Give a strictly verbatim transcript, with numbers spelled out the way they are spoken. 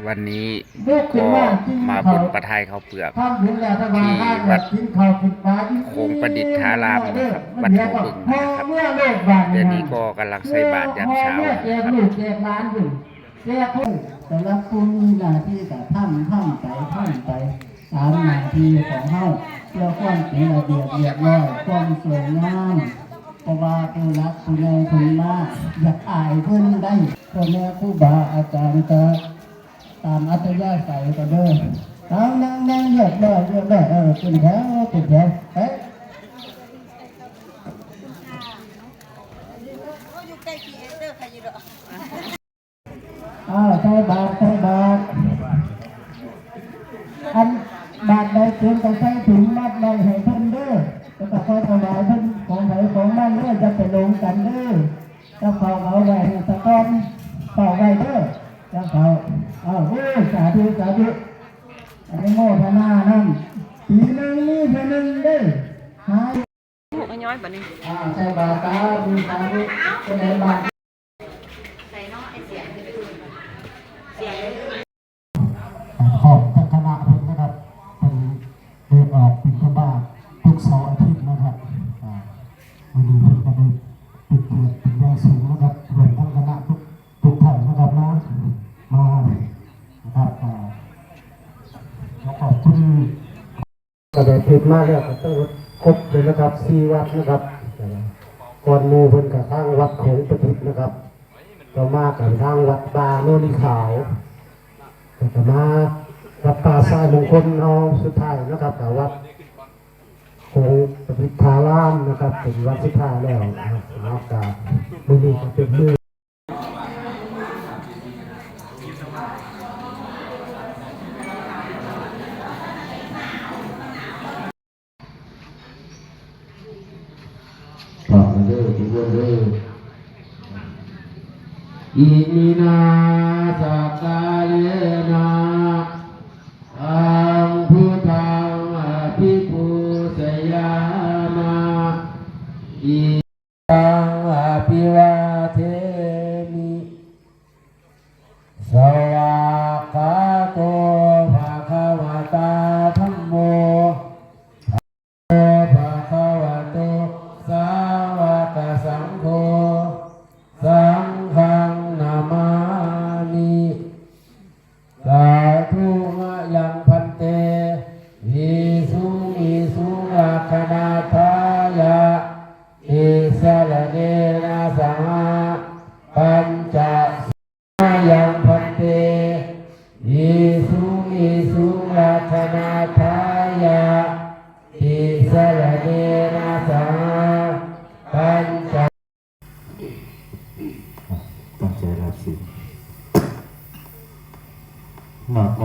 วันนี้ก็มาบุญปะทายข้าวเปลือกที่วัดโขงประดิษฐารามนะครับ วัดโขงบึงนะครับ เดี๋ยวนี้ก็กำลังใส่บาตรยามเช้านะครับ แต่ละผู้มีหน้าที่ก็ทำทำไปทำไปตามหน้าที่ของเฮาเพื่อความเป็นระเบียบเรียบร้อยความสวยงาม เพราะว่าผู้หลักผู้ใหญ่เพิ่นมาอยากอายเพิ่นได้พ่อแม่ครูบาอาจารย์ก็ตามอัธยาศัยก็เด้อเอานั่งนั่งเรียบร้อยเรียบร้อยเออเป็นแถวเป็นแถวเอ๊ะ อยู่ใกล้พีเอสเตอร์ใครอยู่ดอก อ่าใส่บาตรใส่บาตรอันบาตรใดเกินก็ใส่ถุงมัดไว้ให้เพิ่นเด้อแล้วก็ค่อยถวายเพิ่นของไผของมันเด้ออย่าไปหลงกันเด้อเจ้าเขาเอาไว้ให้สะก่อนเฝ้าไว้เด้อเจ้าเขาเอาโอ้สาธุสาธุอนุโมทนานั่นปีหนึ่งมีเท่านึงเด้อหา ลูกน้อยบัดนี้ อ่าใส่บาตรตามีสาธุคนไหนบาตร ใส่เนาะไอเสียงเสียง พร้อมทั้งคณะเพิ่นนะครับเป็นเดินออกบิณฑบาตทุกเสาร์อาทิตย์นะครับอ่าวันนี้เพิ่นก็ได้เป็นเกียรติเป็นอย่างสูงนะครับรวมทั้งคณะทุกทุกท่านนะครับนะมานะครับอ่าขอขอบคุณ ก็ได้ติดมาแล้วก็ทั้งหมดครบเลยนะครับสี่วัดนะครับก่อนหมู่เพิ่นกับทางวัดโขงประดิษฐนะครับก็มากับทางวัดป่าโนนขาวก็จะมาวัดป่าทรายมงคลเอาสุดท้ายนะครับกับวัดโขงประดิษฐารามนะครับเป็นวัดสุดท้ายแล้วนะครับเอากราบมื้อนี้ก็เป็นมื้อ พร้อมกันเด้อทุกคนเด้ออิมินาสกการะนะตังพุทธังอภิปูชยามะอิ ตังอภิวาเทมิ สวากขาโตภะคะวะตาธัมโม ภะคะวะโตสาวกสังโฆ สังฆังนะมามิ สาธุมะยังพันเต วิสุงวิสุงรักขณาทายะ ติสรเณนะสหะ ปัญจ มะยังพันเต วิสุงวิสุงรักขณาทายะ ติสรเณนะสหะ ปัญจ ตั้งใจรับศีลนะโม